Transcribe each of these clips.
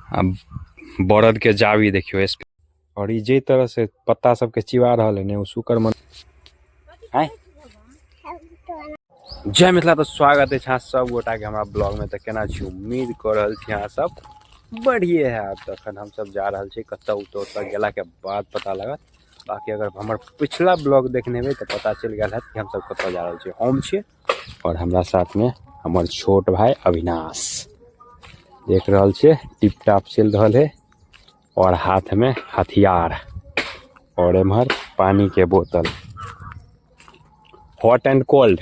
आ बरद के जावी देखियो। और ई जे तरह से पत्ता सबके चिबा रहल है ने, ओ सुकर मन। आय जय मिथिला। तो स्वागत है अहाँ सब गोटा के हमरा ब्लॉग में। तो केना छी, उम्मीद कर रहल छी अहाँ सब बढ़िए है। आब तखन हम सब जा रहल छी कतऽ, तो ओतऽ गेला के बाद पता लागत। बाकी अगर हमर पिछला ब्लॉग देखने हेबै तऽ पता चलि गेल हैत कि हम सब कतऽ जा रहल छी। हम छी और हमरा साथ में हमर छोट भाई अविनाश, देख रहल छियै टिप टाप चलि रहल है और हाथ में हथियार और एम्हर पानी के बोतल, हॉट एंड कोल्ड,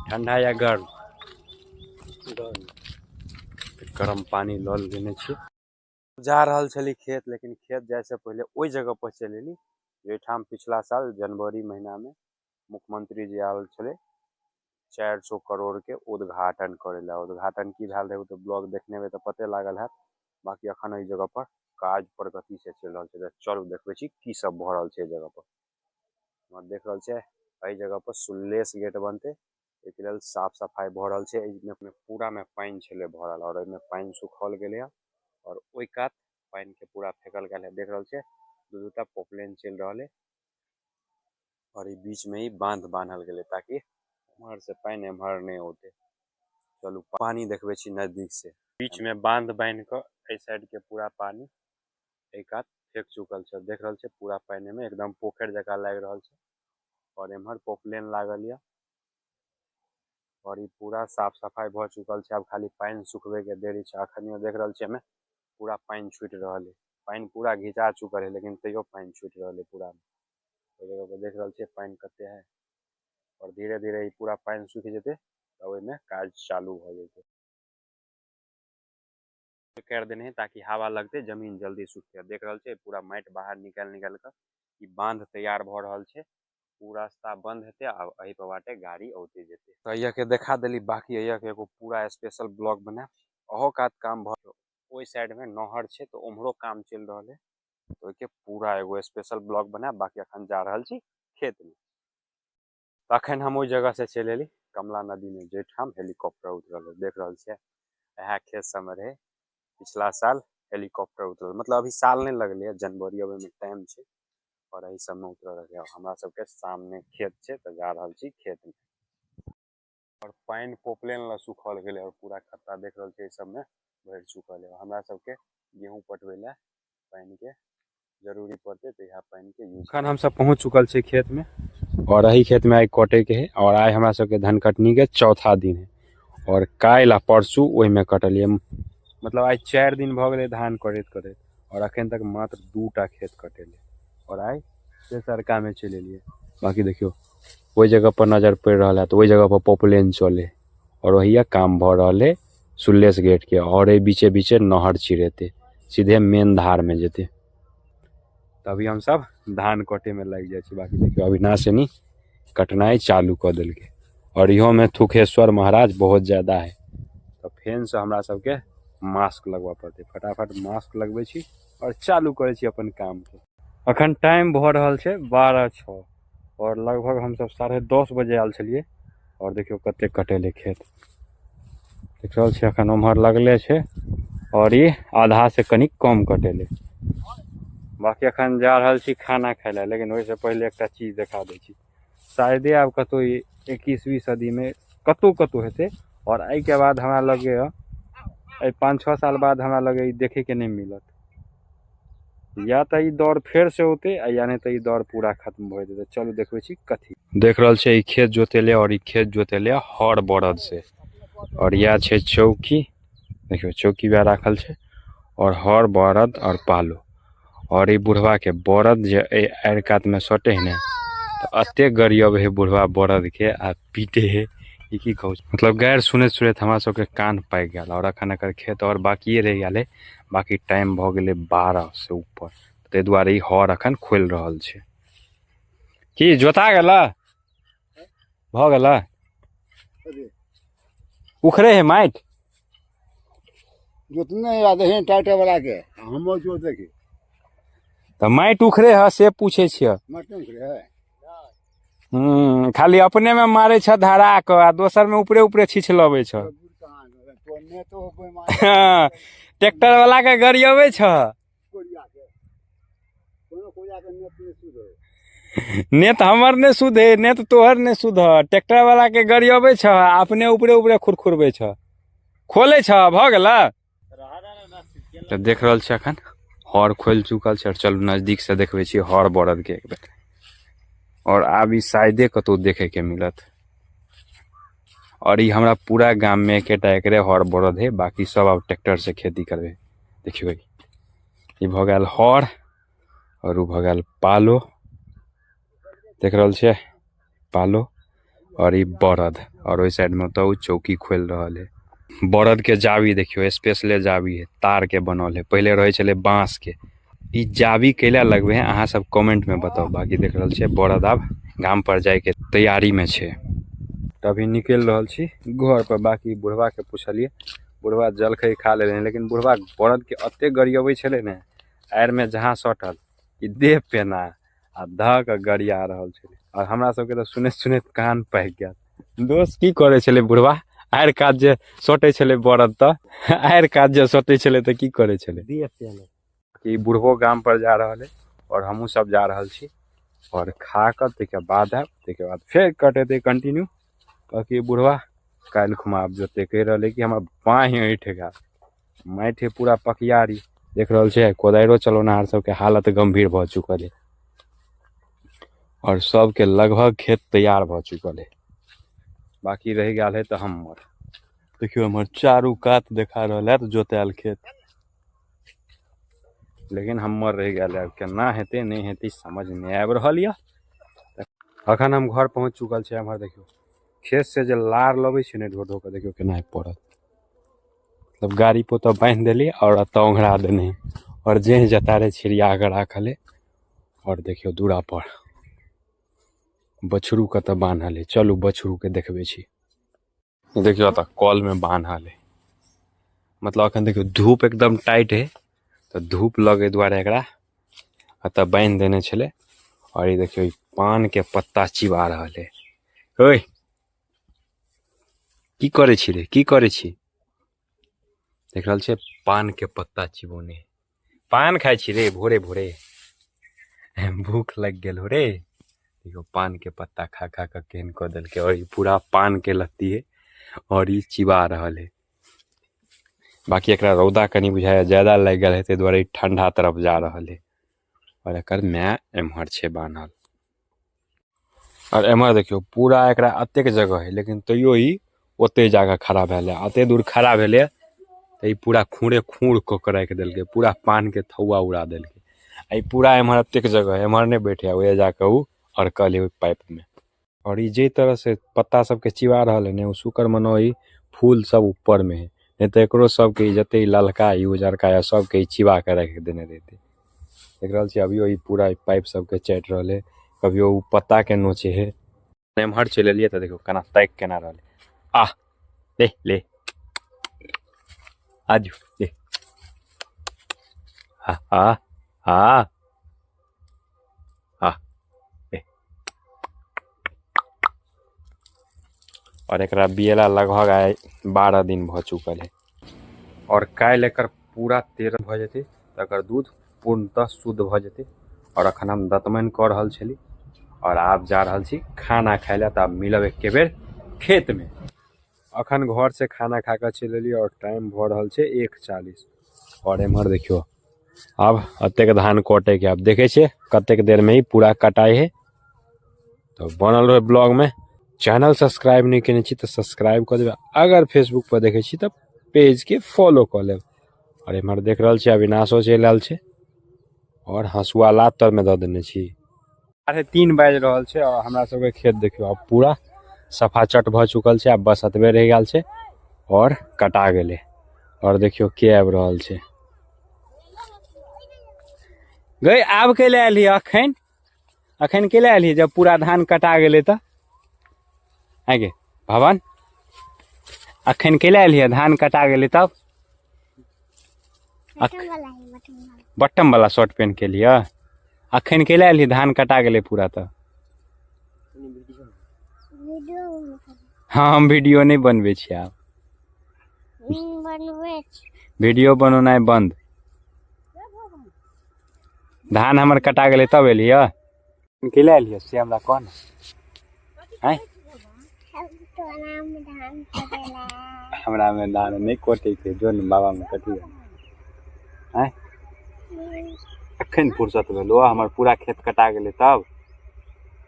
ठंडा या गर्म, गरम पानी लऽ लेने छी। जा रहल छली खेत, लेकिन खेत जाय से पहिले ओहि जगह पर चलि एली जाहिठाम पिछला साल जनवरी महीना में मुख्यमंत्री जी आयल छलै 400 करोड़ के उद्घाटन करे ला। उद्घाटन की भेल रहे ओ तऽ ब्लॉग देखने हेबै तऽ पते लागल हैत। बाकी अखन एहि जगह पर काज प्रगति से चलि रहल छै। तऽ चलू देखबै छी की सब भऽ रहल छै एहि जगह पर। एम्हर देख रहल छियै एहि जगह पर सुलेश गेट बनतै, एहिके लेल साफ सफाइ भऽ रहल छै। एहिमे पूरा में पानि छलै भरल और एहिमे पानि सुखाओल गेलैया और ओहि कात पानि के पूरा फेकल गेल है। देख रहल छियै दू दूटा पोपलेन चलि रहल है और ई बीच में ही बांध बान्हल गेलै ताकि उम्हर से पानि एम्हर नहि औतै। चलू पानी देखबै छी नजदीक से। बीच में बांध बान्हि कऽ एहि साइड के पूरा पानी एहि कात फेक चुकल छै। देख रहल छियै पूरा पानि में एकदम पोखरि जकाँ लागि रहल छै और एम्हर पोपलेन लागल यऽ और ई पूरा साफ सफाई भऽ चुकल छै। आब खाली पानि सुखबै के देरी छै। अखनियो देख रहल छियै एहिमे पूरा पानि छूटि रहल है, पानि पूरा घिचा चुकल है लेकिन तैयो पानि छूटि रहल है पूरा। ओहि जगह पर देख रहल छियै पानि कते है और धीरे धीरे ई पूरा पानि सूखि जेतै तऽ ओहिमे काज चालू भऽ जेतै। कर देने है ताकि हवा लगते जमीन जल्दी सुखते। देख रहल छियै पूरा माटि बाहर निकालि निकालि कऽ ई बांध तैयार भऽ रहल छै। ओ रास्ता बंद हेतै, आब एहि पर बाटे गाड़ी औते जेतै। तऽ एहिया के देखा देली, बाकी एहिया के एगो पूरा स्पेशल ब्लॉग बनायब। अहो कात काम भऽ ओहि साइड में नहर छै तऽ उम्हरो काम चलि रहल है, तऽ ओहिके पूरा एगो स्पेशल ब्लॉग बनायब। बाकी अखन जा रहल छी खेत में। अखन हम ओहि जगह से चलि एली कमला नदी में जाहिठाम हेलीकॉप्टर उतरल है। देख रहल छियै इएह खेत सबमे रहे पिछला साल हेलीकॉप्टर उतरल, मतलब अभी साल नहि लगलै है, जनवरी अबै में टाइम छै और एहि सबमे उतरल रहे। हमरा सबके सामने खेत छै तऽ जा रहल छी खेत में। और पानि पोपलेन ला सुखल गेलै और पूरा खत्ता देख रहल छियै एहि सबमे भरि चुकल है। हमरा सबके गेहूं पटबै ला पानि के जरूरी पड़तै तऽ इएह पानि के यूज। अखन हमसब पहुँच चुकल छी खेत में और एही खेत में आइ कटे के है और आइ हमरा सबके धान कटनी के चौथा दिन है और काल्हि आ परसू ओहिमे कटलियै, मतलब आइ 4 दिन भऽ गेलै धान कटैत कटैत और अखन तक मात्र 2टा खेत कटेलै और आइ तेसरका में चलि एलियै। बाकी देखियौ ओहि जगह पर नजर पड़ि रहल है तऽ ओहि जगह पर पॉपलेन चले और वही काम भऽ रहल है सुलेश गेट के और एहि बीचे बीचे नहर चिरेते सीधे मेन धार में जेते। तभी हम सब धान कटे में लागि जाइ छी। बाकी देखियौ अविनाश यानी कटनाइ चालू कऽ देलकै और इहो में थुकेश्वर महाराज बहुत ज्यादा है तऽ फेन से हमरा सबके मास्क लगबऽ पड़तै। फटाफट मास्क लगबै छी और चालू करै छी अपन काम के। अखन टाइम भऽ रहल छै 12:06 और लगभग हमसब 10:30 बजे आयल छलियै और देखियौ कते कटेलै खेत। देख रहल छी अखन उम्हर लगले छै और ई आधा से कनी कम कटेलै। बाकी अखन जा रहल छी खाना खाय लए, लेकिन ओहिसँ पहिले एकटा चीज देखा दै छी। शायदे आब कतहु ई 21वीं सदी में कतहु कतहु हेतै और एहिके बाद हमरा लगैए एहि 5-6 साल बाद हमरा लगैए ई देखैके नहि मिलत। या तऽ ई दौड़ फेर से औतै आ या नहि तऽ ई दौड़ पूरा खत्म भऽ जेतै। चलू देखबै छी कथी। देख रहल छै ई खेत जोतेले और ई खेत जोतेले हर बरद से और इएह छै चौकी। देखियौ चौकी वएह राखल छै और हर बरद और पालो और ई बुढ़वा के बरद जे एहि आड़ि कात में सटे है ने तऽ एते गरियब है बुढ़वा बरद के आ पीटे है ई की कहू। मतलब गारि सुनैत सुनैत हमरा सबके कान पाकि गेल और अखन एकर खेत और बाकिए रहि गेल है। बाकी टाइम भऽ गेलै 12 से ऊपर, ताहि दुआरे ई हर अखन खोलि रहल छै। की जोता गेल भऽ गेल उखड़े है माटि जोतने याद है ट्रैक्टर वाला के हमो जोते के तऽ माटि उखड़े है से पूछे छियै। माटि उखड़े है। खाली अपने में मारे छ धरा कऽ आ दोसर में ऊपरे ऊपरे छीछ लबै छ। हँ, ट्रैक्टर वाला के गरियबै छ। नेत हमर नहि शुद्ध है, नेत तोहर नहि शुद्ध है। ट्रैक्टर वाला के गरियबै छ, अपने ऊपरे ऊपरे खुरखुरबै छ, खोलै छ, भऽ गेल। तऽ देख रहल छी अखन हर खोलि चुकल छै। आओर चलू नजदीक से देखबै छी हर बरद के एक बेर। आओर आब ई शायदे कतहु देखे के मिलत। और ई हमरा पूरा गाम में एकेटा एकरे हर बरद है, बाकी सब आब ट्रैक्टर से खेती करबे। देखियौ ई भऽ गेल हर और उ भऽ गेल पालो, देख रहल छियै पालो। और ई बरद, और ओहि साइड में ओतऽ उ चौकी खोलि रहल है। बरद के जाबी देखियौ, स्पेशले जाबी है, तार के बनल है, पहिले रहै छलै बाँस के। ई जाबी कैला लगबै है अहाँ सब कमेंट में बताउ। बाकी देख रहल छियै बरद आब गाम पर जाय के तैयारी में छै। तभी निकलि रहल छी घर पर। बाकी बुढ़वा के पुछलियै, बुढ़वा जलखै खा लेले, लेकिन बुढ़वा बरद के एते गरियबै छलै ने, आड़ि में जहाँ सटल कि देह पेना आ धऽ कऽ गरिया रहल छलै। और हमरा सबके तऽ सुनैत सुनैत कान पाकि गेल। दोस्त की करै छलै बुढ़वा? आड़ि कात जे सटै छलै बरद, तऽ आड़ि कात जे सटै छलै तऽ की करै छलै? देह पेना। कि बुढ़बो गाम पर जा रहल है और हमहूँ सब जा रहल छी। और खा कऽ ताहिके बाद आयब, ताहिके बाद फेर कटेतै कंटिन्यू। बाकी बुढ़वा काल्हि खुमा आब जोतै, कहि रहल है कि हमर बाँहि ऐठ गेल, माटि है पूरा पकियारी। देख रहल छै कोदारिो चलौनहार सबके हालत गंभीर भऽ चुकल है और सबके लगभग खेत तैयार भऽ चुकल है। बाकी रहि गेल है तऽ हमर देखियौ हमर चारू कात देखा रहल है जोतायल खेत, लेकिन हमर रहि गेल है। केना हेतै नहि हेतै समझ नहि आबि रहल यऽ। अखन हम घर पहुँच चुकल छी। एम्हर देखियौ खेत से जे लार लबै छै ने ढो ढो कऽ, देखियौ केना पड़ल, मतलब गाड़ी पर तऽ बान्हि देली और एतऽ ओंघरा देने और जे जतारे छिड़िया कऽ राखल है। और देखियौ दूरा पर बछरू कतऽ बान्हल है, चलू बछरू के देखबै छी। देखियौ एतऽ कल में बान्हल है, मतलब अखन देखियौ धूप एकदम टाइट है तऽ धूप लगे दुआरे एकरा एतऽ बान्हि देने छलै। और ई देखियौ पान के पत्ता चिबा रहल है। ओए की करै छी रे, की करै छी? देख रहल छियै पान के पत्ता चिबौने, पान खाइ छी रे भोरे भोरे, भूख लागि गेल हो रे। देखियौ पान के पत्ता खा खा कऽ केहन कऽ देलकै। और ई पूरा पान के लत्ती है और ई चिबा रहल है। बाकी एकरा रौदा कनि बुझाइए ज्यादा लागि गेल है, ताहि दुआरे ई ठंडा तरफ जा रहल है। और एकर my एम्हर छै बान्हल। और एम्हर देखियौ पूरा एकरा एतेक जगह है, लेकिन तैयो ई ओते जाकऽ खड़ा भेलै। एते दूर खड़ा भेलै तऽ ई पूरा खूरे खूर कऽ के राखि देलकै, पूरा पान के थौआ उड़ा देलकै। आ ई पूरा एम्हर एतेक जगह है, एम्हर नहि बैठे, ओहे जाकऽ ओ अड़कल है ओहि पाइप में। और ई जे तरह से पत्ता सबके चिबा रहल है ने, ओ शुक्र मनाओ ई फूल सब ऊपर में है, नहीं तऽ एकरो सबके ई जते ई ललका ई उजरका या सबके ई चिबा के राखि देने रहते। देख रहल छी अभियो ई पूरा ई पाइप सबके चाटि रहल है, कभियो ओ पत्ता के नोचे है। एम्हर चलि एलियै तऽ देखियौ केना ताकि केना रहल है। आह ले ले आजू ले आ आ आ आ ले। और एकरा बियला लगभग आइ 12 दिन भऽ चुकल है। और काल्हि एकर पूरा 13 भऽ जेतै तऽ एकर दूध पूर्णतः शुद्ध भऽ जेतै। और अखन हम दतमनि कऽ रहल छली और आब जा रहल छी खाना खाय लए। तऽ आब मिलब एके बेर खेत में। अखन घर से खाना खा कऽ चलि एलियै और टाइम भऽ रहल छै 1:40। और एम्हर देखियौ आब एतेक धान कटै के, आब देखै छियै कतेक देर में ही पूरा कटाइ है। तऽ बनल रहे ब्लॉग में। चैनल सब्सक्राइब नहि केने छी तऽ सब्सक्राइब कऽ देबै, अगर फेसबुक पर देखै छी तऽ पेज के फॉलो कऽ लेब। और एम्हर देख रहल छी अविनाशो चलि आयल छै और हँसुआ लात तर में दऽ देने छी। 3:30 बाजि रहल छै और हमरा सबके खेत देखियौ आब पूरा सफाचट भऽ चुकल छै, आब बस एतबे रहि गेल छै और कटा गेलै। और देखियौ के आबि रहल छै। गई आब के ले एलही अखन? अखन के ले एलही जब पूरा धान कटा गेलै तऽ? आगे भवन अखन के ले एलही धान कटा गेलै तब? बटम वाला शर्ट पेन के लिए अखन के ले एलही धान कटा गेलै पूरा तऽ? हाँ हम वीडियो नहीं बनबै छी आब। बनबै छी। वीडियो बनौनाइ बंद। धान हमर कटा गेलै तब एलियै के लए एलियै से हमरा कह ने। आँय? तोरा में धान कटेला। हमरा में धान नहि कटै छै, जो ने बाबा में कटी। आँय, एखन फुर्सत भेलो? हमर पूरा खेत कटा गेलै तब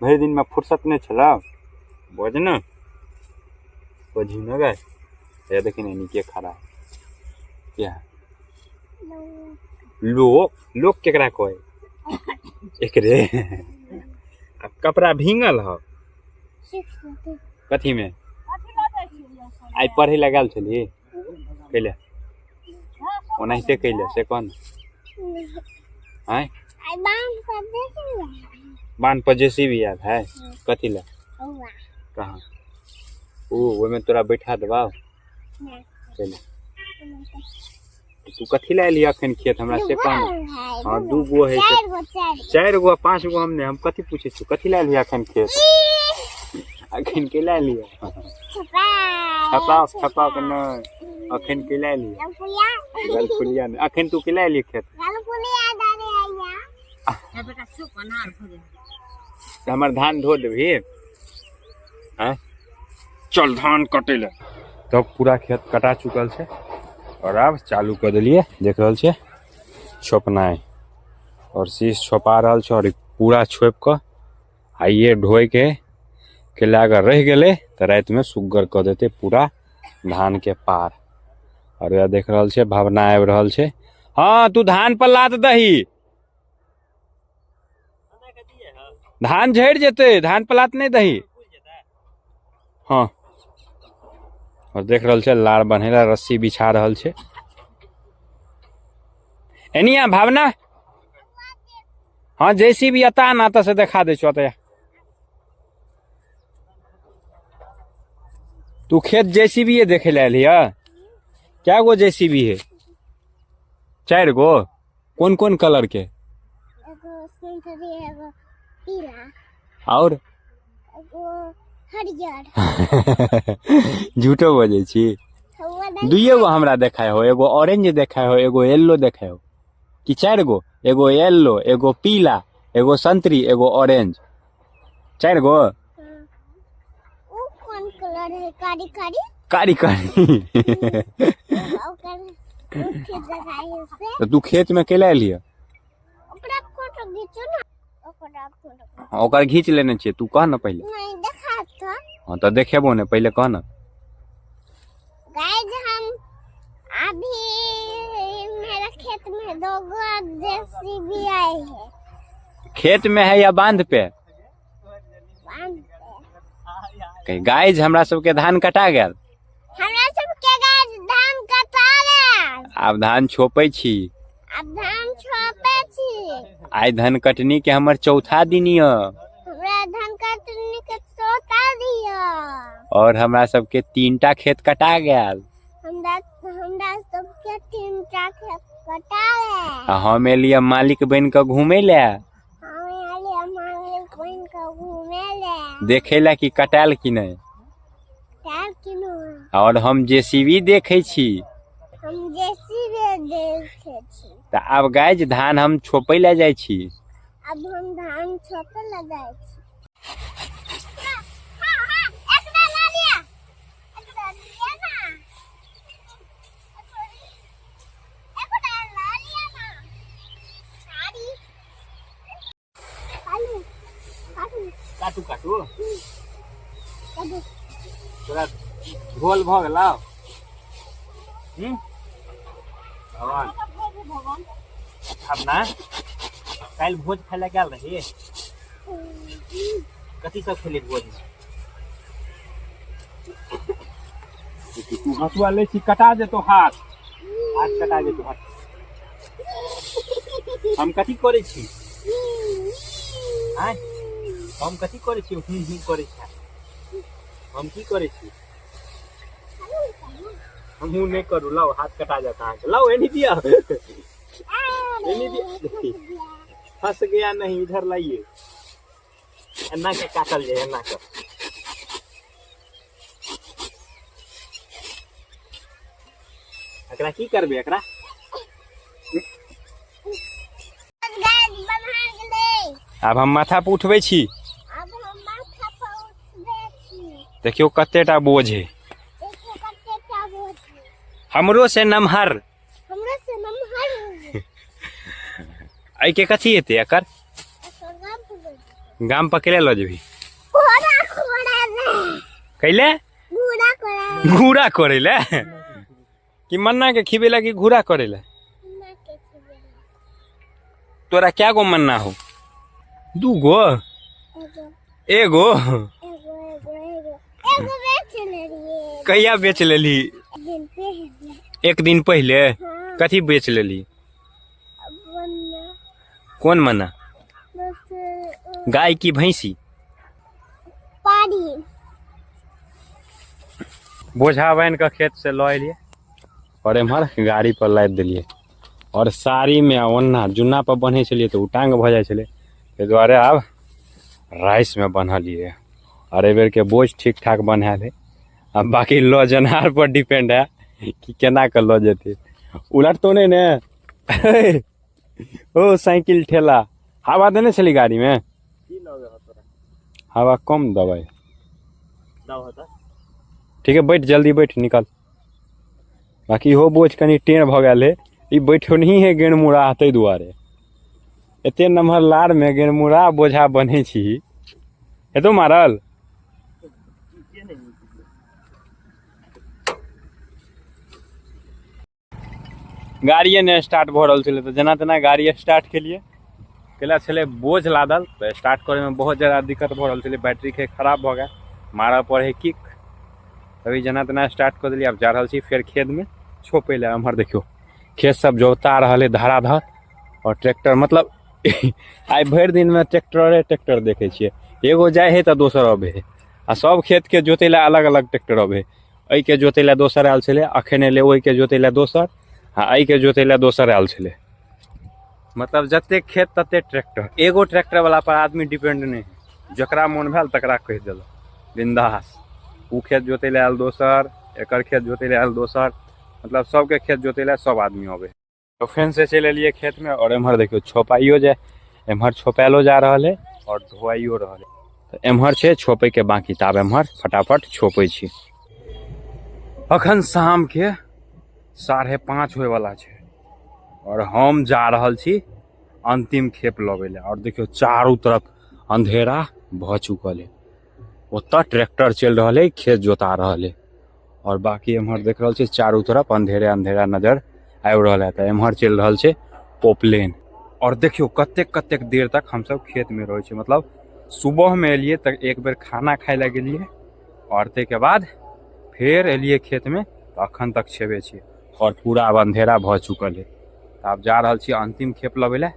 भरि दिनमे फुर्सत नहि छलौ। बज ने, बजही ने गै। हे देखी ने, नीके खड़ा है क्या लोक। लोक केकरा कहै? एकरे आ कपड़ा भींगल ह। कथी में आइ पढ़ै लए गेल छली? कैले ओनाहिते कैले से कह ने। आँय? आइ बांध पर देखी। बान्ह पर जेसीबी आयल है कथी लए? औवा। कहाँ? ओ ओहिमे तोरा बैठा देबौ? कैले? तू कथी लए एलिही अखन खेत हमरा से कह ने। हाँ, दू गो है से। चारि गो, चारि। चारि गो, पाँच गो। हम नहि, हम कथी पूछै छियौ? कथी लए एलिही अखन खेत? अखन के लए एलिही? छपा। छपाक छपाक नहि, अखन के लए एलिही? गलफुलिया। गलफुलिया नहि, अखन तू के लए एलिही खेत? गलफुलिया दादे आइया। हमर धान धो देबही? आँय, चल धान कटै लए। तब पूरा खेत कटा चुकल छै और आब चालू कऽ देलियै, देख रहल छियै, छोपनाइ। और शीश छोपा रहल छै और पूरा छोपि कऽ आइए ढोइके के लए कऽ रहि गेलै तऽ रातिमे सुग्गर कऽ देतै पूरा धानके पार। और वएह देख रहल छै, भावना आबि रहल छै। हँ, तू धान पर लाद दही, धान झड़ि जेतै। धान पर लात नहि दही। हँ, और देख रहल छै, लार बन्है ला रस्सी बिछा रहल छै। एनिया भावना। हाँ, जेसीबी अता ना तऽ से देखा दै छौ। अतः तू खेत जेसीबी देखे ले एलही? कै गो जेसीबी है? चारि गो। कोन कोन कलर के? एगो संतरी, एगो पीला। और? एगो हरियर। झूठो बजै छी। हौवा। दुइये गो हमरा देखाय हो, एगो ऑरेंज देखाय हो, एगो येलो देखाय हो, कि चारि गो? एगो येलो, एगो पीला, एगो संतरी, एगो ऑरेंज, चारि गो। हाँ। उ कोन कलर है? कारी कारी। कारी कारी। ओकर उ खेत देखाय है से। तऽ तू खेत में कैला एलियै? ओकरा फोटो घीचू ना, ओकरा फोटो। ओकर घीच लेने छियै, तू कह ने पहिले। नहीं देखा तो। हाँ, तऽ देखेबो ने, पहिले कह ने। गाइस, हम अभी मेरा खेत में दो गो जेसीबी आए है। खेत में है या बांध पे? बांध पे। कहीं गाइज, हमरा सबके धान कटा गेल। हमरा सबके गाइस धान कटा गेल। आब धान छोपै छी। आब धान छोपे छी। आइ धान कटनी के हमर चौथा दिन यऽ। हमरा धान कटनी के चौथा दिया। और हमरा सबके तीनटा खेत कटा गेल। हमरा हमरा सबके तीनटा खेत कटा गेल। आ हम एलियै मालिक बनि कऽ घूमै लए। हम एलियै मालिक बनि कऽ घूमे ले। देखे लए कि कटायल कि नहि। टायर किनो। और हम जेसीबी देखै छी। हम जेसीबी देखे छी। तऽ आब गाइज, धान हम छोपै लए जाइ छी। अब हम धान छोपे लए जाइ छी। हाँ, हाँ, एकरा ला लिया। एकरा लिया ना। एकरा ला लिया ना। साड़ी। काटू, काटू। काटू, काटू। काटू। तोरा झोल भऽ गेलौ? भगवान भावना, काल्हि भोज खाय लए गेल रही? कथी सब खेली भोज में? तू हँसुआ लै छी, कटा जेतौ हाथ, हाथ कटा जेतौ हाथ। हम कथी करै छी? आँय, हम कथी करै छी? हूँ हूँ करै छी। हम की करै छी? हमहूँ नहि करू। लाउ, हाथ कटा जाता अहाँके। लाउ, एनी दिया, एनी दिया। फंस गया नहीं, इधर लाइए। एना के काटल जाय, एना के। एकरा की करबै एकरा? गाइस बना गेलै। आब हम माथा पर उठबै छी। आब हम माथा पर उठबै छी। देखियौ कतेटा बोझ है। देखियौ कतेटा बोझ है। हमरो से नमहर। हमरो से नमहर। एहिके कथी हेतै एकर? एकर गाम पर लऽ जेबै। गाम पर केले लऽ जेबही? घोड़ा खोड़ा ले। कैले? घोड़ा खोड़ा। घूरा करै ले कि मन्ना के खिबे ला कि घूरा करे ला? मन्ना के खिबे ला। तोरा क्या गो मन्ना हो? दू गो? एगो। एगो? एगो एगो एगो एगो बेच लेलिए। कहिया बेच लेली? दिन पहले। एक दिन पहले? हाँ। कथी बेच लेली? मन्ना। कोन मन्ना? बस गाय की भैंसी? पारी। बोझा बान्हि कऽ खेत से लऽ एलियै और एम्हर गाड़ी पर लादि देलियै। और साड़ी में आ ओन्ना जुन्ना पर बन्है छलियै तऽ उटांग भऽ जाइ छलै, ताहि दुआरे आब राइस में बन्हलियै। और एहि बेरके बोझ ठीक ठाक बन्हायल है। आ बाकी लऽ जेनहार पर डिपेंड है कि केना कऽ लऽ जेतै। उलटतो नहि ने? ओ साइकिल ठेला हवा देने छली गाड़ी में? हवा कम दबाई। ठीक है, बैठ जल्दी बैठ निकल। बाकी इहो बोझ कनि टेढ़ भऽ गेल है, ई बैठौनही है गेनमुड़ा, ताहि दुआरे एते नमहर लार में गेनमुड़ा बोझा बन्है छी। हेतौ मारल? गाड़िए नहि स्टार्ट भऽ रहल छलै तऽ जेना तेना गाड़ी स्टार्ट केलियै। केला छलै बोझ लादल तऽ स्टार्ट करैमे बहुत जादा दिक्कत भऽ रहल छलै, बैटरीके खराब भऽ गेल, मारऽ पड़ै किक। तभी जेना तेना स्टार्ट कऽ देलियै। आब जा रहल छी फेर खेतमे छोपै लए। एम्हर देखियौ खेत सब जोता रहल है धराधर और ट्रैक्टर, मतलब आइ भरि दिनमे ट्रैक्टरे ट्रैक्टर देखै छियै। एगो जाइ है तऽ दोसर अबै है आ सब खेतके जोतै लए अलग अलग ट्रैक्टर अबै है। एहिके जोतै लए दोसर आयल छलै, अखन एलै ओहिके जोतै लए दोसर, आ एहिके जोतै लए दोसर आयल छलै। मतलब जतेक खेत ततेक ट्रैक्टर। एगो ट्रैक्टर वाला पर आदमी डिपेंड नहि है, जकरा मोन भेल तकरा कहि देलक बिंदास। ओ खेत जोतै लए आयल दोसर, एकर खेत जोतै लए आयल दोसर, मतलब सबके खेत जोतै लए सब आदमी अबै। तो फेन से चलि एलियै खेतमे और एम्हर देखियौ छोपाइयो जाय, एम्हर छोपायलो जा रहल है और धोआइयो रहल है। तऽ एम्हर छै छोपैके बाकी, तऽ आब एम्हर फटाफट छोपै छी। अखन शामके 5:30 होइवला छै और हम जा रहल छी अंतिम खेप लबै लए। और देखियौ चारू तरफ अंधेरा भऽ चुकल है, ओतऽ ट्रैक्टर चलि रहल है, खेत जोता रहल है। और बाकी एम्हर देख रहल छी चारू तरफ अंधेरे अंधेरा नजर आबि रहल है। तऽ एम्हर चलि रहल छै पोपलेन। और देखियौ कतेक कतेक देर तक हमसब खेतमे रहै छी। मतलब सुबहमे एलियै तऽ एक बेर खाना खाय लए गेलियै और ताहिके बाद फेर एलियै खेतमे, तऽ अखन तक छेबे छियै और पूरा आब अंधेरा भऽ चुकल है। तऽ आब जा रहल छी अंतिम खेप लबै लए।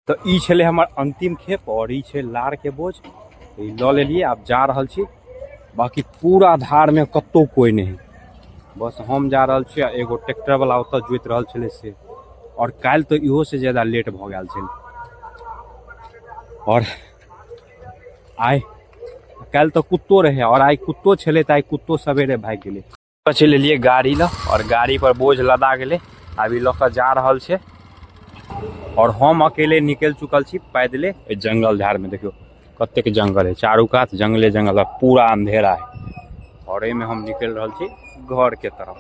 तऽ ई छलै हमर अंतिम खेप और ई छै लारके बोझ, ई लऽ लेलियै। आब जा रहल छी। बाकी पूरा धारमे कतहु कोइ नहि है, बस हम जा रहल छी आ एगो ट्रैक्टर वाला ओतऽ जोति रहल छलै से। और काल्हि तऽ इहो से ज्यादा लेट भऽ गेल छलै और आइ काल्हि तऽ कुत्तो रहै और आइ कुत्तो छलै, तऽ आइ कुत्तो सवेरे भागि गेलै। चलि एलियै गाड़ी लऽ और गाड़ी पर बोझ लदा गेलै, आब ई लऽ कऽ जा रहल छै। और हम अकेले निकलि चुकल छी पैदले एहि जंगल झाड़मे। देखियौ कतेक जंगल है, चारू कात जंगले जंगल है, पूरा अंधेरा है। और एहिमे हम निकलि रहल छी घरके तरफ।